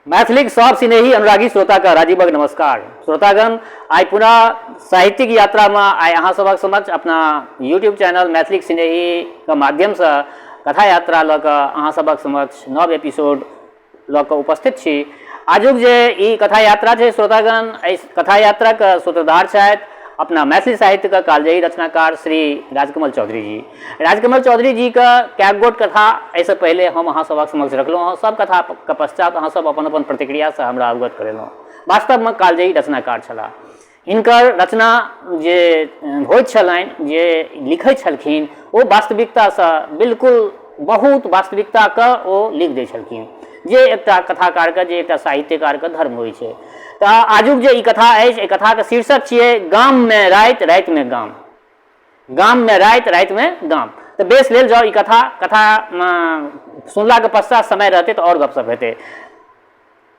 मैथिलीक सब सिनेही अनुरागी श्रोताके राजीवक नमस्कार। श्रोतागण, आइ पुनः साहित्यिक यात्रामे आइ अहाँ सभक समक्ष अपना यूट्यूब चैनल मैथिलीक सिनेहीके माध्यमसँ कथा यात्रा लऽ कऽ अहाँ सभक समक्ष नव एपिसोड लऽ कऽ उपस्थित छी। आजुक जे ई कथा यात्रा छै श्रोतागण, एहि कथा यात्राके सूत्रधार छथि अपना मैथिली साहित्यके कालजयी रचनाकार श्री राजकमल चौधरी जी। राजकमल चौधरी जीके कएक गोट कथा एहिसँ पहिले हम अहाँ सभक समक्ष रखलहुँ हँ। सभ कथाके पश्चात अहाँ सब अपन अपन प्रतिक्रियासँ हमरा अवगत करेलहुँ। वास्तवमे कालजयी रचनाकार छलाह। हिनकर रचना जे होइत छलनि, जे लिखैत छलखिन, ओ वास्तविकतासँ बिल्कुल बहुत वास्तविकताके ओ लिख दै छलखिन, जे एकटा कथाकारके, जे एकटा साहित्यकारके धर्म होइ छै। तऽ आजुक जे ई कथा अछि, एहि कथाके शीर्षक छियै गाममे राति, रातिमे गाम। गाममे राति, रातिमे गाम। तऽ बेस लेल जाउ ई कथा। कथा सुनलाके पश्चात समय रहतै तऽ आओर गपशप हेतै।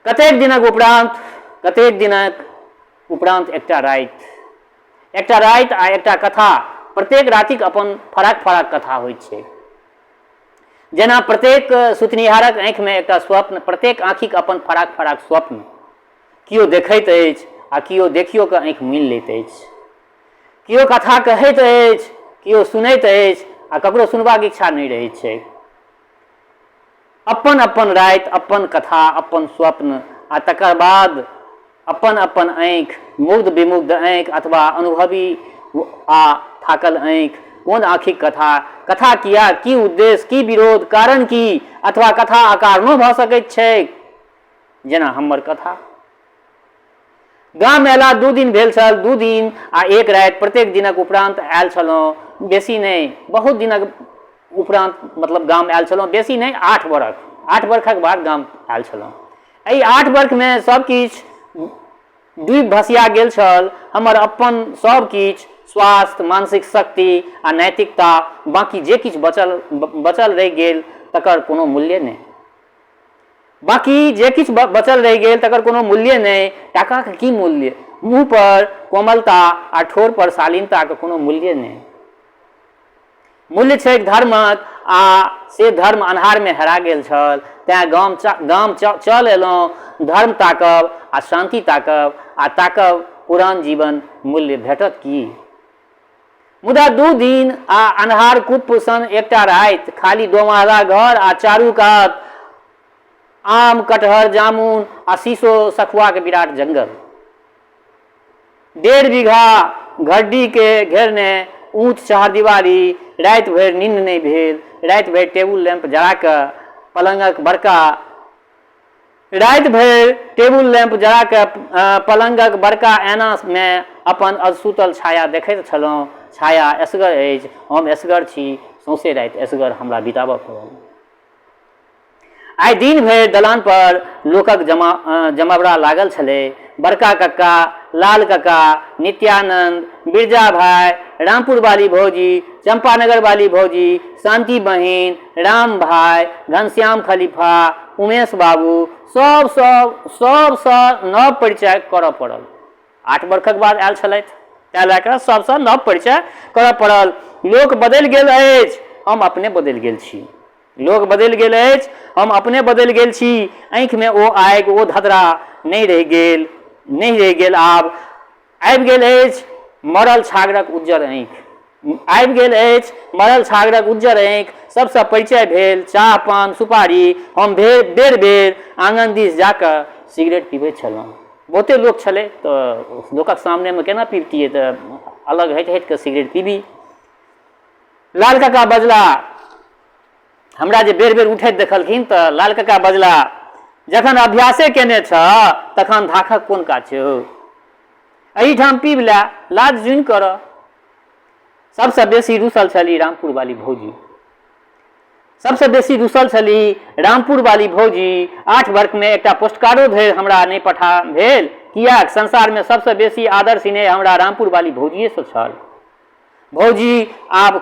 कतेक दिनक उपरान्त, कतेक दिनक उपरान्त एकटा राति, एकटा राति आ एकटा कथा। प्रत्येक रातिक अपन फराक फराक कथा होइत छै। जेना प्रत्येक सुतनिहारक आँखिमे एकटा स्वप्न, प्रत्येक आँखिक अपन फराक फराक स्वप्न। केओ देखैत अछि आ केओ देखियो कऽ आँखि मुनि लैत अछि। केओ कथा कहैत अछि, केओ सुनैत अछि आ ककरो सुनबाक इच्छा नहि रहैत छैक। अपन अपन राति, अपन कथा, अपन स्वप्न आ तकर बाद अपन अपन आँखि, मुग्ध विमुग्ध आँखि अथवा अनुभवी आ थाकल आँखि। कोन आँखिक कथा? कथा किएक? की उद्देश्य? की विरोध? कारण की? अथवा कथा अकारणो भऽ सकैत छैक, जेना हमर कथा। गाम अयला 2 दिन भेल छल, 2 दिन आ 1 राति। प्रत्येक दिनक उपरान्त आयल छलहुँ, बेसी नहि, बहुत दिनक उपरान्त मतलब गाम आयल छलहुँ, बेसी नहि, 8 बरख, 8 बरखक बाद गाम आयल छलहुँ। एहि 8 बरखमे सब किछु डूबि भसिया गेल छल, हमर अपन सब किछु, स्वास्थ्य, मानसिक शक्ति आ नैतिकता। बाँकी जे किछु बचल बचल रहि गेल तकर कोनो मूल्य नहि। बाँकी जे किछु बचल रहि गेल तकर कोनो मूल्ये नहि। टाकाके की मूल्य? मुँह पर कोमलता आ ठोर पर शालीनताके कोनो मूल्ये नहि। मूल्य छैक धर्मक आ से धर्म अन्हारमे हेरा गेल छल। तेँ गाम गाम चल एलहुँ। धर्म ताकब आ शान्ति ताकब आ ताकब पुरान जीवन मूल्य भेटत की? मुदा 2 दिन आ अन्हार कुप्प सन एकटा राति, खाली दोमहला घर आ चारू कात आम, कटहर, जामुन आ शीशो सखुआक विराट जंगल। 1.5 बीघा घरडीके घेरने ऊँच छहरदीवारी। राति भरि निन्न नहि भेल। राति भरि टेबुल लैंप जरा कऽ पलंगक बड़का राति भरि टेबुल लैंप जरा कऽ पलंगक बड़का ऐनामे अपन अधसूतल छाया देखैत छलहुँ। छाया एसगर अछि, हम एसगर छी। सौंसे राति एसगर हमरा बिताबऽ पड़ल। आइ दिन भरि दलान पर लोकक जमावड़ा लागल छलै। बड़का कक्का, लाल कक्का, नित्यानंद, बिरजा भाय, रामपुर वाली भौजी, चंपानगर वाली भौजी, शांति बहिन, राम भाय, घनश्याम खलीफा, उमेश बाबू, सब सब सबसँ नव परिचय करऽ पड़ल। 8 बरखक बाद आयल छलथि, तैं लए कऽ सबसँ नव परिचय करऽ पड़ल। लोक बदलि गेल अछि, हम अपने बदलि गेल छी। लोक बदलि गेल अछि, हम अपने बदलि गेल छी। आँखिमे ओ आगि, ओ धधरा नहि रहि गेल, नहि रहि गेल आब। आबि गेल अछि मरल छागरक उज्जर आँखि। आबि गेल अछि मरल छागरक उज्जर आँखि। सबसँ परिचय भेल, चाह पान सुपारी। हम बेर बेर आङन दिस जा कऽ सिगरेट पीबैत छलहुँ। बहुते लोक छलै तऽ लोकक सामनेमे केना पीबतियै, तऽ अलग हटि हटि कऽ सिगरेट पीबी। लाल काका बजला, हमरा जे बेर बेर उठैत देखलखिन तऽ लाल काका बजला, जखन अभ्यासे केने छह तखन धाखक कोन काज छै हौ, एहिठाम पीब लए, लाज जुनि करऽ। सबसँ बेसी रूसल छली रामपुर वाली भौजी। सबसँ बेसी रूसल छली रामपुर वाली भौजी। 8 बरखमे एकटा पोस्टकार्डो धरि हमरा नहि पठा भेल। किएक? संसारमे सबसँ बेसी आदर सिनेह हमरा रामपुर वाली भौजिएसँ छल। भौजी आब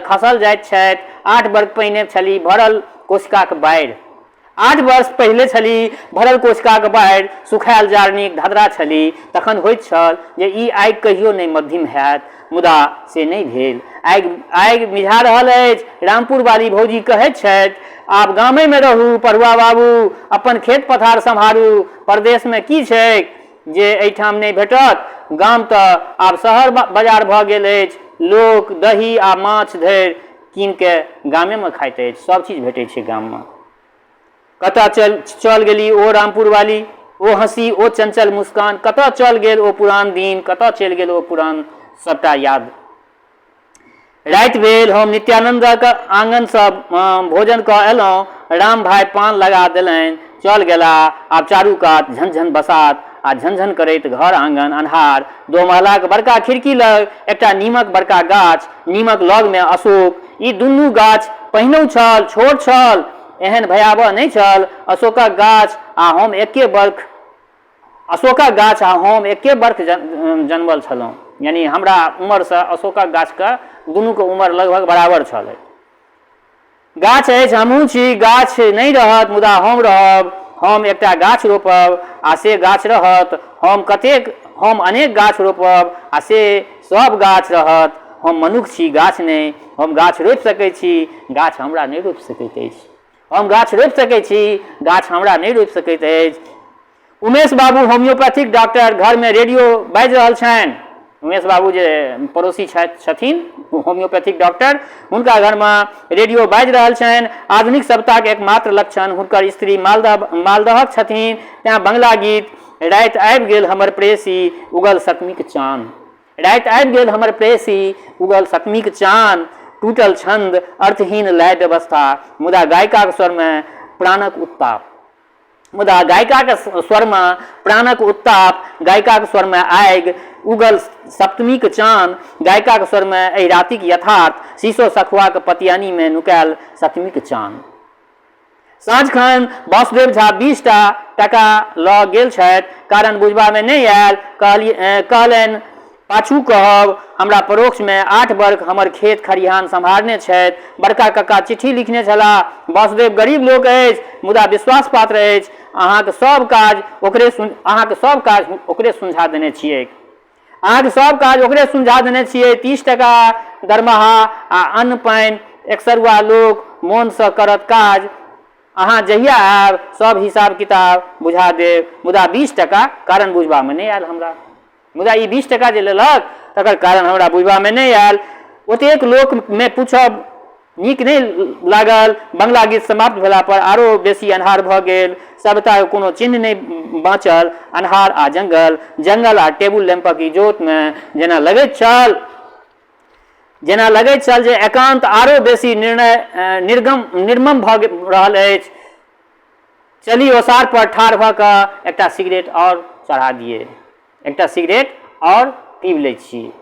खसल जाइत छथि। 8 बरख पहिने छली भरल कोशिकाक बाढ़ि। 8 वर्ष पहिले छली भरल कोशिकाक बाढ़ि, सुखायल जारनिक धधरा छली। तखन होइत छल जे ई आगि कहियो नहि मद्धिम हैत, मुदा से नहि भेल। आगि आगि मिझा रहल अछि। रामपुर वाली भौजी कहैत छथि, आब गामेमे रहू पढ़ुआ बाबू, अपन खेत पथार सम्हारू। परदेशमे की छैक जे एहिठाम नहि भेटत? गाम तऽ आब शहर बाजार भऽ गेल अछि। लोक दही आ माछ धरि कीन के गामेमे खाइत अछि। सब चीज भेटै छै गाममे। कतऽ चल चल गेली ओ रामपुर वाली, ओ हँसी, ओ चंचल मुस्कान, कतऽ चल गेल ओ पुरान दिन, कतऽ चलि गेल ओ पुरान सबटा याद। राति भेल, हम नित्यानन्दक आङनसँ भोजन कऽ अयलहुँ। राम भाइ पान लगा देलनि, चल गेलाह। आब चारू कात झनझन बसात आ झनझन करैत घर आङन अन्हार। दोमहलाक बड़का खिड़की लग एकटा नीमक बड़का गाछ, नीमक लगमे अशोक। ई दुनू गाछ पहिनहुँ छल, छोट छल, एहन भयावह नहि छल। अशोकक गाछ आ हम एके बर्ख अशोकक गाछ आ हम एके बर्ख जनमल छलहुँ, यानी हमरा उमरसँ अशोकक गाछके दुनूके उमर लगभग बराबर छलै। गाछ अछि, हमहूँ छी। गाछ नहि रहत, मुदा हम रहब। हम एकटा गाछ रोपब आ से गाछ रहत। हम कतेक हम अनेक गाछ रोपब आ से सब गाछ रहत। हम मनुख छी, गाछ नहि। हम गाछ रोपि सकैत छी, गाछ हमरा नहि रोपि सकैत अछि। हम गाछ रोपि सकैत छी, गाछ हमरा नहि रोपि सकैत अछि। उमेश बाबू होम्योपैथिक डॉक्टर, घरमे रेडियो बाजि रहल छनि। उमेश बाबू जे पड़ोसी छथि छथिन होम्योपैथिक डॉक्टर, हुनका घरमे रेडियो बाजि रहल छनि। आधुनिक सभ्यताक एकमात्र लक्षण। हुनकर स्त्री मालदह मालदहक छथिन, तेँ बंगला गीत। राति आबि गेल हमर प्रेयसी, उगल सतमीक चान। राति आबि गेल हमर प्रेयसी, उगल सतमीक चान। टूटल छन्द, अर्थहीन लय व्यवस्था, मुदा गायिकाक स्वरमे प्राणक उत्ताप। मुदा गायिकाक स्वरमे प्राणक उत्ताप, गायिकाक स्वरमे आगि, उगल सप्तमीक चान, गायिकाक स्वरमे एहि रातिक यथार्थ, शीशो सखुआक पतियानीमे नुकायल सप्तमीक चान। साँझखन वासुदेव झा 20टा टाका लऽ गेल छथि। कारण बुझबामे नहि आयल। कहलनि, पाछू कहब। हमरा परोक्षमे 8 बर्ख हमर खेत खरिहान सम्हारने छथि। बड़का कक्का चिट्ठी लिखने छलाह, वासुदेव गरीब लोक अछि, मुदा विश्वासपात्र अछि। अहाँक सब काज ओकरे सुनझा देने छियैक। अहाँक सब काज ओकरे सुनझा देने छियै। 30 टका दरमाहा आ अन्न पानि। एकसरुआ लोक, मोनसँ करत काज। अहाँ जहिया आयब, सब हिसाब किताब बुझा देब। मुदा 20 टका कारण बुझबामे नहि आयल हमरा। मुदा ई 20 टका जे लेलक, तकर कारण हमरा बुझबामे नहि आयल। ओतेक लोकमे पूछब नीक नहि लागल। बंगला गीत समाप्त भेला पर आरो बेसी अन्हार भऽ गेल। सभ्यताक कोनो चिन्ह नहि बाँचल। अन्हार आ जंगल, जंगल आ टेबुल लैंपक इजोतमे जेना लगैत छल जे एकान्त आरो बेसी निर्णय निर्गम निर्मम भऽ रहल अछि। चली, ओसार पर ठाढ़ भऽ कऽ एकटा सिगरेट आओर चढ़ा दिए। एकटा सिगरेट आओर पीब लै छी।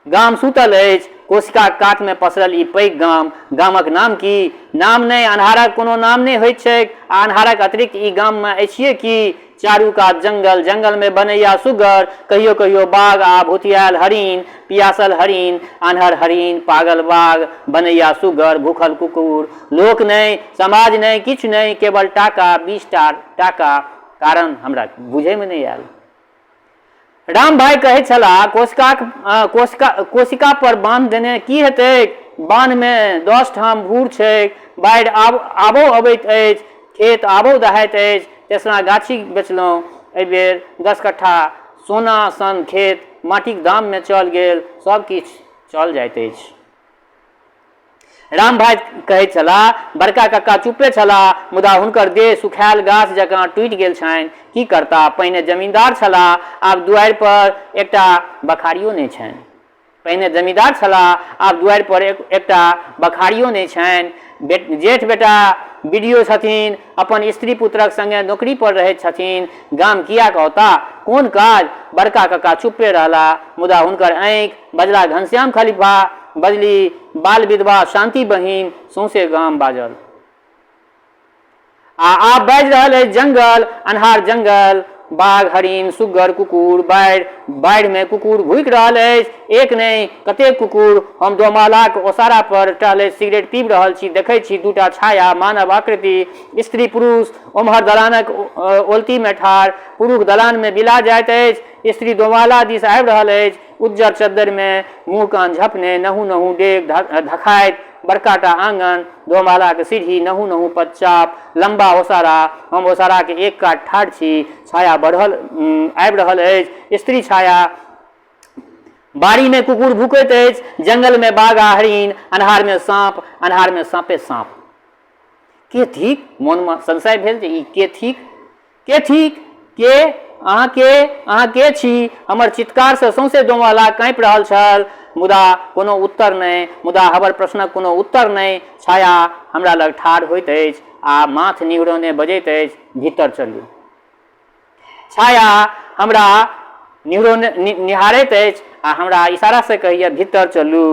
गाम सुतल अछि। कोशिकाक कातमे पसरल ई पैघ गाम। गामक नाम की? नाम नहि, अन्हारक कोनो नाम नहि होइत छैक। आ अन्हारक अतिरिक्त ई गाममे अछिए की? चारू कात जंगल, जंगलमे बनैया सुग्गर, कहियो कहियो बाघ आ भुतियायल हरिण, पियासल हरिण, आन्हर हरिण, पागल बाघ, बनैया सुग्गर, भूखल कुकुर। लोक नहि, समाज नहि, किछु नहि, केवल टाका, 20टा टाका। कारण हमरा बुझैमे नहि आयल। राम भाइ कहैत छलाह, कोशिकाक कोशिका कोशिका पर बान्ह देने की हेतैक? बान्हमे 10 ठाम भूर छैक। बाढ़ि आब आबो अबैत अछि, खेत आबो दहाइत अछि। तेसरा गाछी बेचलहुँ। एहि बेर 10 कट्ठा सोना सन खेत माटिक दाममे चल गेल। सब किछु चल जाइत अछि, राम भाइ कहैत छलाह। बड़का कक्का चुप्पे छलाह, मुदा हुनकर देह सुखायल गाछ जकाँ टूटि गेल छनि। की करताह? पहिने जमींदार छलाह, आब दुआरि पर एकटा बखारियो नहि छनि। पहिने जमींदार छलाह, आब दुआरि पर एकटा बखारियो नहि छनि। जेठ बेटा बीडीओ छथिन, अपन स्त्री पुत्रक संगे नौकरी पर रहैत छथिन। गाम किएक औताह? कोन काज? बड़का कक्का चुप्पे रहलाह, मुदा हुनकर आँखि बजला। घनश्याम खलीफा बजली, बाल विधवा शान्ति बहिन। सौंसे गाम बाजल। आ आब बाजि रहल अछि जंगल, अन्हार जंगल। बाघ, हरिण, सुग्गर, कुकुर, बाढ़ि। बाढ़िमे कुकुर भूकि रहल अछि। एक नहि, कतेक कुकुर। हम दोमालाक ओसारा पर टहलैत सिगरेट पीबि रहल छी। देखैत छी दूटा छाया, मानव आकृति, स्त्री-पुरुष। ओम्हर दलानक ओलतीमे ठाढ़। पुरुख दलानमे बिला जाइत अछि। स्त्री दोमाला दिस आबि रहल अछि। उज्जर चद्दरिमे मुँह-कान झँपने, नहु-नहु डेग धखाइत। बड़का टा आँगन, दोमालाक सीढ़ी, नहु-नहु पदचाप, लम्बा ओसारा। हम ओसाराक एक कात ठाढ़ छी। छाया बढ़ल आबि रहल अछि। स्त्री छाया। बाड़ीमे कुकुर भूकैत अछि। जंगलमे बाघ आ हरिण। अन्हारमे साँप। अन्हारमे साँपे साँप। के थिक? मोनमे संशय भेल जे ई के थिक? के थिक? के? अहाँ के? अहाँ के छी? हमर चित्कारसँ सौंसे दोमहला काँपि रहल छल। मुदा कोनो उत्तर नहि। मुदा हमर प्रश्नक कोनो उत्तर नहि। छाया हमरा लग ठाढ़ होइत अछि आ माथ निहुरौने बजैत अछि, भीतर चलू। छाया हमरा निहुरौने निहारैत अछि आ हमरा इशारासँ कहैए, भीतर चलू।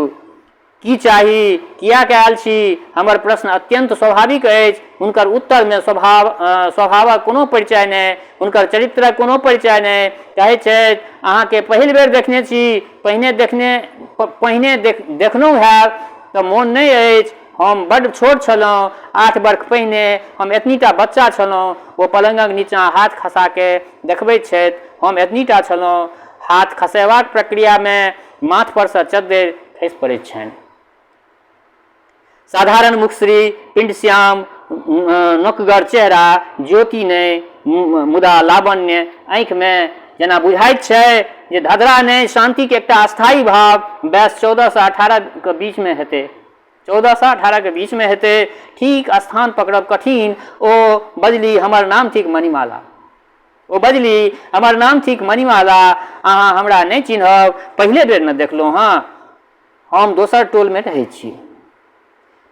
की चाही? किएक आयल छी? हमर प्रश्न अत्यन्त स्वाभाविक अछि। हुनकर उत्तरमे स्वभाव स्वभावक कोनो परिचय नहि, हुनकर चरित्रक कोनो परिचय नहि। कहैत छथि, अहाँकेँ पहिल बेर देखने छी। पहिने देखने पहिने देखनहुँ हैब तऽ मोन नहि अछि। हम बड्ड छोट छलहुँ। 8 बर्ख पहिने हम एतनीटा बच्चा छलहुँ। ओ पलङ्गक नीचाँ हाथ खसा कऽ देखबैत छथि। हम एतनीटा छलहुँ। हाथ खसयबाक प्रक्रियामे माथ परसँ चद्दरि खसि पड़ैत छनि। साधारण मुखश्री, पिण्डश्याम, नोकगर चेहरा, ज्योति नहि, मुदा लावण्य, आँखिमे जेना बुझाइत छै जे धधरा नहि, शान्तिक एकटा अस्थायी भाव। वयस 14 सँ 18 के बीचमे हेतै। 14 सँ 18 के बीचमे हेतै। ठीक स्थान पकड़ब कठिन। ओ बजली, हमर नाम थिक मणिमाला। ओ बजली, हमर नाम थिक मणिमाला, अहाँ हमरा नहि चिन्हब, पहिले बेर ने देखलहुँ हँ। हम दोसर टोलमे रहै छी।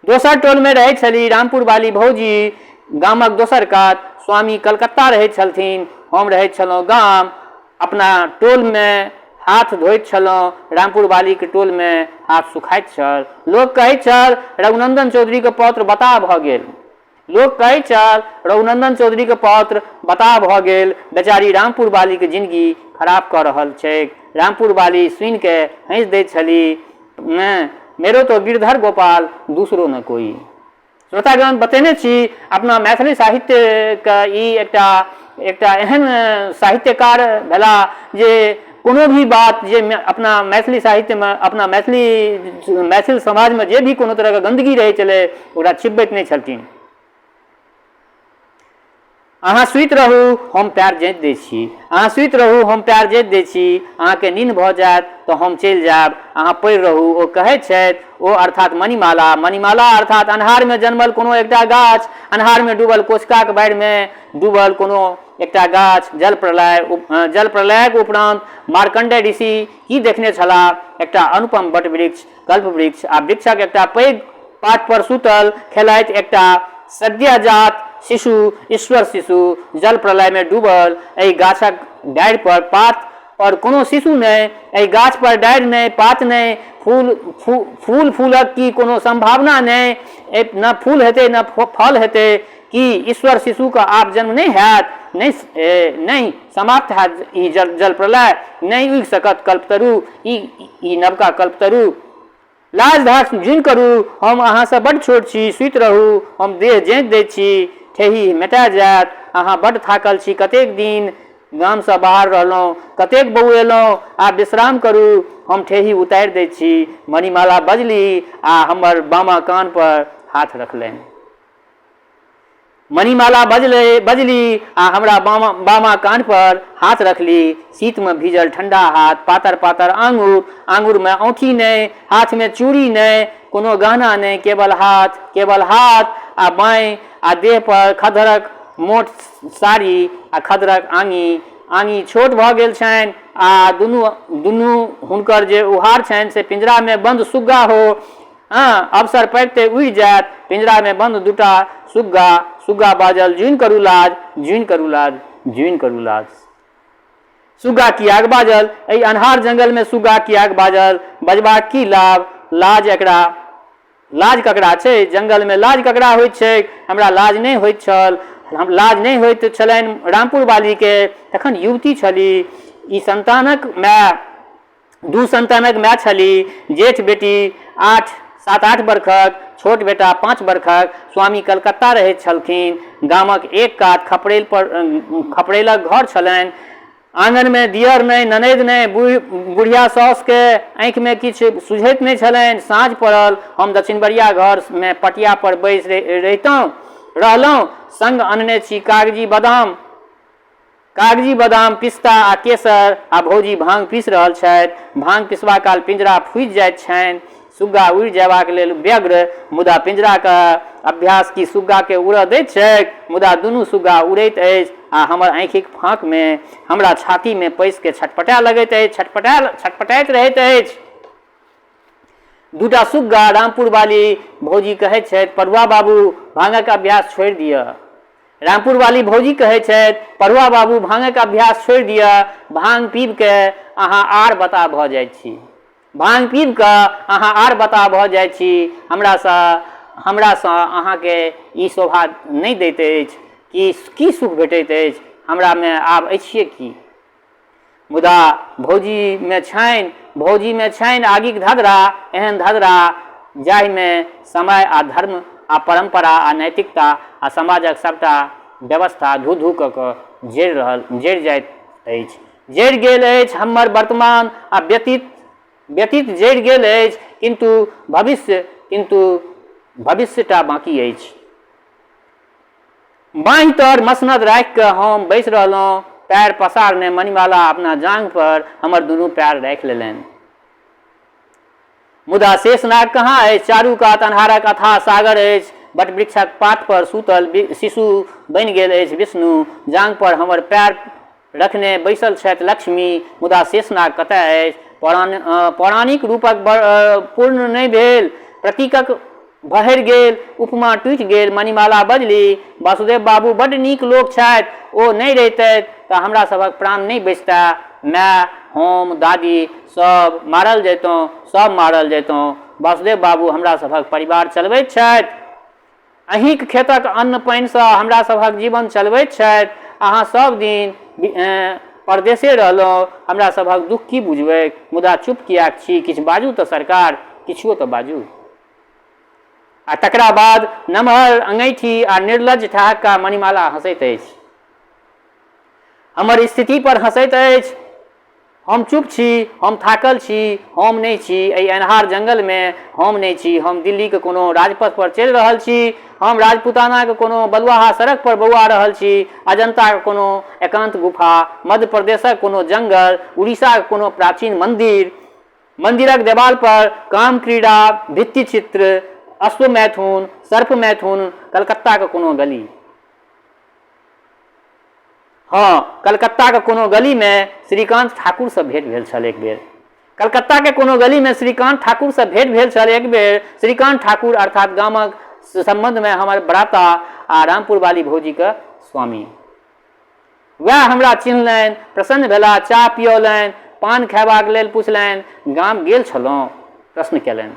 दोसर टोलमे रहैत छली रामपुर बाली भौजी, गामक दोसर कात। स्वामी कलकत्ता रहैत छलथिन, हम रहैत छलहुँ गाम। अपना टोलमे हाथ धोइत छलहुँ, रामपुर बालीक टोलमे हाथ सुखाइत छल। लोक कहैत छल, रघुनन्दन चौधरीक पौत्र बताह भऽ गेल। लोक कहैत छल, रघुनन्दन चौधरीक पौत्र बताह भऽ गेल, बेचारी रामपुर बालीक जिनगी खराब कऽ रहल छैक। रामपुर बाली सुनि कऽ हँसि दैत छली, मेरो तो गिरधर गोपाल दूसरो न कोई। श्रोतागण, बतेने छी अपना मैथिली साहित्यके ई एकटा एकटा एहन साहित्यकार भेलाह जे कोनो भी बात जे अपना मैथिली साहित्यमे, अपना मैथिली मैथिल समाजमे जे भी कोनो तरहके गन्दगी रहै छलै, ओकरा छिपबैत नहि छलखिन। अहाँ सुति रहू, हम पएर जाँति दै छी। अहाँ सुति रहू, हम पएर जाँति दै छी। अहाँके नीन भऽ जायत तऽ हम चलि जायब। अहाँ पड़ि रहू, ओ कहैत छथि। ओ अर्थात मणिमाला। मणिमाला अर्थात अन्हारमे जन्मल कोनो एकटा गाछ, अन्हारमे डूबल कोशिकाक बाढ़िमे डूबल कोनो एकटा गाछ। जल प्रलय जल प्रलयक उपरान्त मार्कण्डेय ऋषि की देखने छलाह? एकटा अनुपम वटवृक्ष, कल्पवृक्ष आ वृक्षक एकटा पैघ पात पर सुतल खेलाइत एकटा सद्यःजात शिशु, ईश्वर शिशु। जल प्रलयमे डूबल एहि गाछक डारि पर, पात पर कोनो शिशु नहि। एहि गाछ पर डारि नहि, पात नहि, फूल फूल फूलक की कोनो संभावना नहि। न फूल हेतै, न फल हेतै। की ईश्वर शिशुके आब जन्म नहि हैत? नहि, नहि समाप्त हैत ई जल जल प्रलय? नहि उगि सकत कल्पतरु ई ई नवका कल्पतरु? लाज धाक जुनि करू, हम अहाँसँ बड्ड छोट छी। सुति रहू, हम देह जाँति दैत छी, ठेही मेटा जायत। अहाँ बड्ड थाकल छी, कतेक दिन गामसँ बाहर रहलहुँ, कतेक बौएलहुँ, आब विश्राम करू, हम ठेही उतारि दैत छी। मणिमाला बजली आ हमर बामा कान पर हाथ रखलनि। मणिमाला बजलै बजली आ हमरा बामा बामा कान्ह पर हाथ रखली। शीतमे भीजल ठंडा हाथ, पातर पातर आङुर, आङुरमे औंठी नहि, हाथमे चूड़ी नहि, कोनो गहना नहि, केवल हाथ, केवल हाथ आ बाँहि आ देह पर खद्धरक मोट साड़ी आ खद्धरक आङी। आङी छोट भऽ गेल छनि आ दुनू दुनू हुनकर जे उहार छनि से पिंजरामे बन्द सुग्गा हो। हँ, अवसर पाबिते उड़ि जायत। पिंजरामे बन्द दूटा सुग्गा। सुग्गा बाजल, जुनि करू लाज, जुनि करू लाज, जुनि करू लाज। सुग्गा किएक बाजल? एहि अन्हार जंगलमे सुग्गा किएक बाजल? बजबाक की लाभ? लाज एकरा लाज ककरा छै? जंगलमे लाज ककरा होइत छैक? हमरा लाज नहि होइत छल। हम लाज नहि होइत छलनि रामपुर बालीके तखन युवती छली ई सन्तानक माय दू सन्तानक माय छली जेठ बेटी आठ सात आठ बरखक छोट बेटा 5 बरखक स्वामी कलकत्ता रहैत छलखिन गामक एक कात खपरैल पर खपरैलक घर छलनि आङनमे दियर नहि ननैद नहि बुढ़िया साउसके आँखिमे किछु सुझैत नहि छलनि साँझ पड़ल हम दक्षिणबरिया घरमे पटिया पर बैसि रहितहुँ रहलहुँ संग अनने छी कागजी बादाम कागजी बादाम पिस्ता आ केसर आ भौजी भांग पीस रहल छथि भांग पिसबा काल पिंजरा फूजि जाइत छनि सुग्गा उड़ि जयबाक लेल व्यग्र मुदा पिंजराक अभ्यास की सुग्गाकेँ उड़ऽ दैत छैक मुदा दुनू सुग्गा उड़ैत अछि आ हमर आँखिक फाँकमे हमरा छातीमे पैसिकऽ छटपटाय लगैत अछि छटपटाय छटपटाइत रहैत अछि दूटा सुग्गा रामपुरवाली भौजी कहैत छथि पढ़ुआ बाबू भाँगक अभ्यास छोड़ि दिअ रामपुरवाली भौजी कहैत छथि पढ़ुआ बाबू भाँगक अभ्यास छोड़ि दिअ भाँग पीबिकऽ अहाँ आर बताह भऽ जाइत छी भाँग पीब कऽ अहाँ आर बताह भऽ जाइ छी हमरासँ हमरासँ अहाँके ई शोभा नहि दैत अछि कि की सुख भेटैत अछि हमरामे आब अछिए की मुदा भौजीमे छनि भौजीमे छनि आगिक धधरा एहन धधरा जाहिमे समय आ धर्म आ परम्परा आ नैतिकता आ समाजक सभटा व्यवस्था धू धू कऽ कऽ जरि रहल जरि जाइत अछि जरि गेल अछि हमर वर्तमान आ व्यतीत व्यतीत जरि गेल अछि किन्तु भविष्य किन्तु भविष्यटा बाँकी अछि बाँहि तर मसनद राखि कऽ हम बैसि रहलहुँ पएर पसारने मणिमाला अपना जाँघ पर हमर दुनू पएर राखि लेलनि मुदा शेषनाग कहाँ अछि चारू कात अन्हारक अथाह सागर अछि वटवृक्षक पात पर सूतल शिशु बनि गेल अछि विष्णु जाँघ पर हमर पएर रखने बैसल छथि लक्ष्मी मुदा शेषनाग कतय अछि पौराणिक रूपक पूर्ण नहि भेल प्रतीकक बहरि गेल उपमा टूटि गेल मणिमाला बजली वासुदेव बाबू बड्ड नीक लोक छथि ओ नहि रहितथि तऽ हमरा सभक प्राण नहि बचितए माय हम दादी सभ मारल जैतहुँ सभ मारल जैतहुँ वासुदेव बाबू हमरा सभक परिवार चलबैत छथि अहीँक खेतक अन्न पानिसँ हमरा सभक जीवन चलबैत छथि अहाँ सभ दिन परदेशे रहलहुँ हमरा सभक दुःख की बुझबैक मुदा चुप किएक छी किछु बाजू तऽ सरकार किछुओ तऽ बाजू आ तकरा बाद नमहर अङैठी आ निर्लज्ज ठहक्का मणिमाला हँसैत अछि हमर स्थिति पर हँसैत अछि हम चुप छी हम थाकल छी हम नहि छी एहि अन्हार जंगलमे हम नहि छी हम दिल्लीके कोनो राजपथ पर चलि रहल छी हम राजपूतानाके कोनो बलुआहा सड़क पर बौआ रहल छी अजन्ताके कोनो एकान्त गुफा मध्य प्रदेशक कोनो जंगल उड़ीसाके कोनो प्राचीन मन्दिर मन्दिरक देवाल पर काम क्रीड़ा भित्ति चित्र अश्वमैथुन सर्पमैथुन कलकत्ताके कोनो गली हँ कलकत्ताके कोनो गलीमे श्रीकान्त ठाकुरसँ भेँट भेल छल एक बेर कलकत्ताके कोनो गलीमे श्रीकान्त ठाकुरसँ भेँट भेल छल एक बेर श्रीकान्त ठाकुर अर्थात गामक सम्बन्धमे हमर भ्राता आ रामपुरवाली भौजीके स्वामी वएह हमरा चिन्हलनि प्रसन्न भेलाह चाह पियौलनि पान खयबाक लेल पुछलनि गाम गेल छलहुँ प्रश्न कयलनि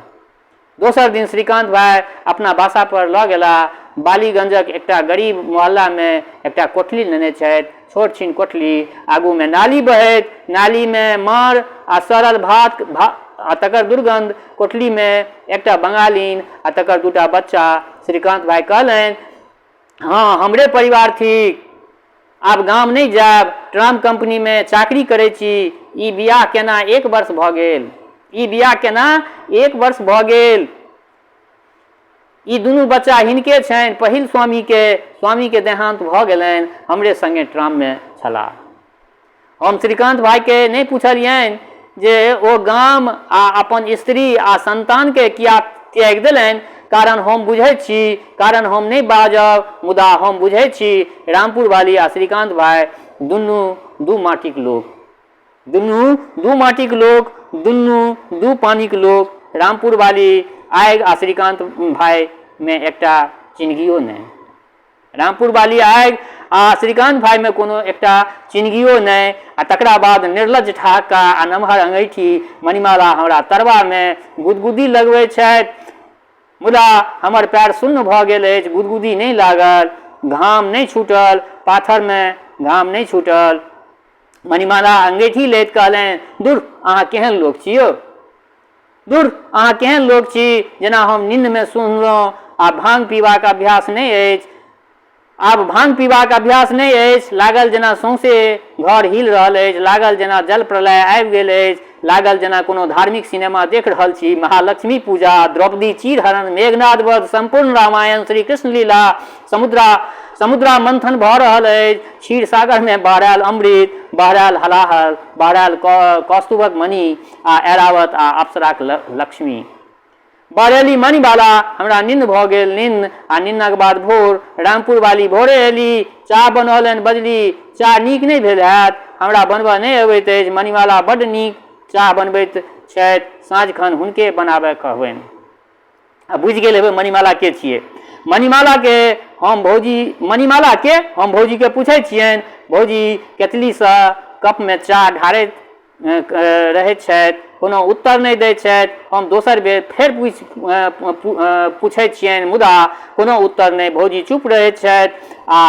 दोसर दिन श्रीकान्त भाय अपना बासा पर लऽ गेलाह बालीगंजक एकटा गरीब मोहल्लामे एकटा कोठली लेने छथि छोट छिन कोठली आगूमे नाली बहैत नालीमे माँड़ आ सड़ल भात आ तकर दुर्गन्ध कोठलीमे एकटा बंगालिन आ तकर दूटा बच्चा श्रीकान्त भाय कहलनि हँ हमरे परिवार थिक आब गाम नहि जायब ट्राम कम्पनीमे चाकरी करै छी ई बियाह केना एक वर्ष भऽ गेल ई बियाह केना एक वर्ष भऽ गेल ई दुनू बच्चा हिनके छनि पहिल स्वामीके स्वामीके देहान्त भऽ गेलनि हमरे सङ्गे ट्राममे छलाह हम श्रीकान्त भाइके नहि पुछलियनि जे ओ गाम आ अपन स्त्री आ सन्तानके किया त्यागि देलनि कारण हम बुझैत छी कारण हम नहि बाजब मुदा हम बुझैत छी रामपुरवाली आ श्रीकान्त भाइ दुनू दू माटिक लोक दुनू दू माटिक लोक दुनू दू पानिक लोक रामपुरवाली आगि आ श्रीकान्त भाइमे एकटा चिनगियो नहि रामपुरवाली आगि आ श्रीकान्त भाइमे कोनो एकटा चिनगियो नहि आ तकरा बाद निर्लज्ज ठहक्का आ नमहर अङैठी मणिमाला हमरा तरबामे गुदगुदी लगबै छथि मुदा हमर पैर सुन्न भऽ गेल अछि गुदगुदी नहि लागल घाम नहि छूटल, पाथरमे घाम नहि छूटल। मणिमाला अंगैठी लैत कहलनि, दुर, अहाँ केहन लोक छी यौ? दुर, अहाँ केहन लोक छी? जेना हम निन्नमे सुनलहुँ, आब भांग पीबाक अभ्यास नहि अछि। आब भांग पीबाक अभ्यास नहि अछि। लागल जेना सौंसे घर हिल रहल अछि। लागल जेना जल प्रलय आबि गेल अछि। लागल जेना कोनो धार्मिक सिनेमा देख रहल छी। महालक्ष्मी पूजा, द्रौपदी चीरहरण, मेघनाद वध, सम्पूर्ण रामायण, श्री कृष्ण लीला, समुद्रा समुद्रा मंथन भऽ रहल अछि। क्षीर सागरमे बहरायल अमृत, बहरायल हलाहल, बहरायल कौस्तुभक मणि आ ऐरावत आ अप्सराक लक्ष्मी। बहरेली मणिबाला, हमरा निन्न भऽ गेल निन्न आ निन्नक बाद भोर। रामपुर वाली भोरे एली, चाह बनौलनि, बजली, चाह नीक नहि भेल हैत, हमरा बनबऽ नहि अबैत अछि, मणिमाला बड्ड नीक चाह बनबैत छथि, साँझ खन हुनके बनाबय कहबनि। आ बुझि गेल हेबै मणिमाला के छियै। मणिमालाके हम भौजी मणिमालाके हम भौजीके पूछै छियनि, भौजी केतलीसँ कपमे चाह ढारैत रहैत छथि, कोनो उत्तर नहि दैत छथि। हम दोसर बेर फेर पूछि पूछैत छियनि, मुदा कोनो उत्तर नहि। भौजी चुप रहैत छथि आ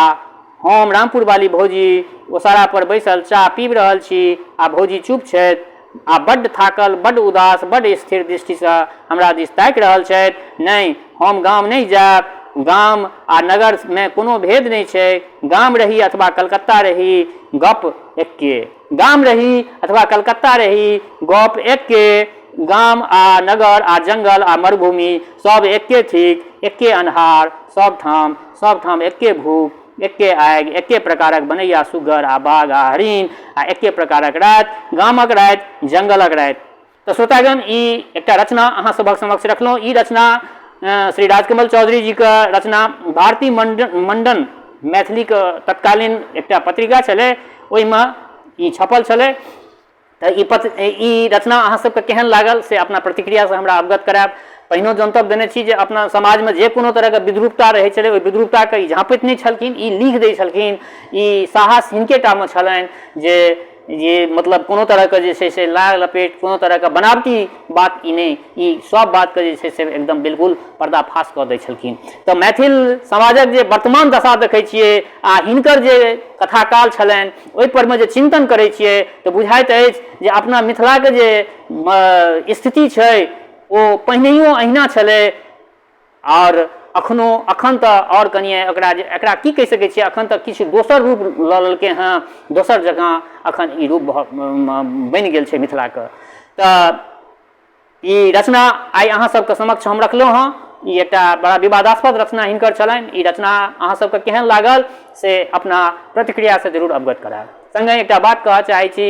हम रामपुरवाली भौजी ओसारापर बैसल चाह पीबि रहल छी आ भौजी चुप छथि आ बड्ड थाकल, बड्ड उदास, बड्ड स्थिर दृष्टिसँ हमरा दिस ताकि रहल छथि। नहि, हम गाम नहि जायब। गाम आ नगरमे कोनो भेद नहि छै। गाम रही अथवा कलकत्ता रही, गप्प एक्के। गाम रही अथवा कलकत्ता रही, गप एक्के। गाम आ नगर आ जंगल आ मरुभूमि सब एक्के थिक। एक्के अन्हार सब ठाम, सब ठाम एक्के भूख, एक्के आगि, एक्के प्रकारक बनैया सुग्गर आ बाघ आ हरिण आ एक्के प्रकारक राति, गामक राति, जंगलक राति। तऽ श्रोतागण, ई एकटा रचना अहाँ सभक समक्ष रखलहुँ। ई रचना श्री राजकमल चौधरी जीके रचना भारती मंडन मंडन मैथिलीके तत्कालीन एकटा पत्रिका छलै, ओहिमे ई छपल छलै। तऽ ई पत्र ई रचना अहाँ सबके केहन लागल से अपना प्रतिक्रियासँ हमरा अवगत करायब। पहिनो जनतब देने छी जे अपना समाजमे जे कोनो तरहके विद्रूपता रहै छलै, ओहि विद्रूपताके ई झाँपैत नहि छलखिन, ई लिख दै छलखिन। ई साहस हिनके टामे छलनि जे जे मतलब कोनो तरहके जे छै से लाग लपेट, कोनो तरहके बनावटी बात ई नहि, ई सब बातके जे छै से एकदम बिल्कुल पर्दाफाश कऽ दै छलखिन। तऽ मैथिल समाजक जे वर्तमान दशा देखै छियै आ हिनकर जे कथाकाल छलनि ओहि परमे जे चिन्तन करै छियै तऽ बुझाइत अछि जे अपना मिथिलाके जे स्थिति छै ओ पहिनहियो अहिना छलै आओर अखनो अखन तऽ आओर कनिए एकरा जे एकरा की कहि सकै छियै, अखन तऽ किछु दोसर रूप लऽ लेलकै हँ, दोसर जकाँ अखन ई रूप बनि गेल छै मिथिलाके। तऽ ई रचना आइ अहाँ सबके समक्ष हम रखलहुँ हँ। ई एकटा बड़ा विवादास्पद रचना हिनकर छलनि। ई रचना अहाँ सबके केहन लागल से अपना प्रतिक्रियासँ जरूर अवगत करायब। सङ्गहि एकटा बात कहऽ चाहै छी,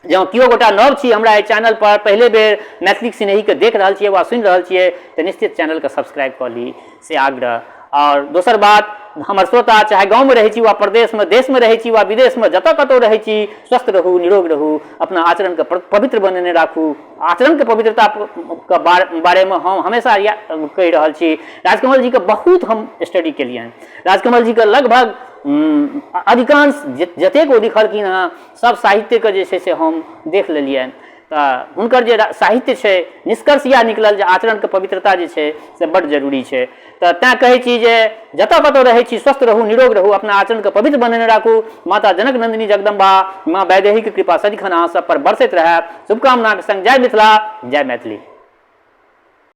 जँ केओ गोटा नव छी हमरा एहि चैनल पर, पहिले बेर मैथिलीक सिनेहीके देख रहल छियै वा सुनि रहल छियै, तऽ निश्चित चैनलके सब्सक्राइब कऽ ली से आग्रह। आओर दोसर बात, हमर श्रोता चाहे गाँवमे रहै छी वा प्रदेशमे, देशमे रहै छी वा विदेशमे, जतऽ कतहु रहै छी, स्वस्थ रहू, निरोग रहू, अपना आचरणके पवित्र बनेने राखू। आचरणके पवित्रताके बारेमे हम हमेशा इएह कहि रहल छी। राजकमल जीके बहुत हम स्टडी केलियनि। राजकमल जीके लगभग अधिकांश जतेक ओ लिखलखिन हँ सब साहित्यके जे छै से हम देख लेलियनि। तऽ हुनकर जे साहित्य छै, निष्कर्ष इएह निकलल जे आचरणके पवित्रता जे छै से बड्ड जरूरी छै। तऽ तैँ कहै छी जे जतऽ कतहु रहै छी स्वस्थ रहू, निरोग रहू, अपना आचरणके पवित्र बनेने राखू। माता जनक नन्दिनी जगदम्बा माँ वैदेहीके कृपा सदिखन अहाँ सब पर बरसैत रहए, शुभकामनाके संग जय मिथिला, जय मैथिली।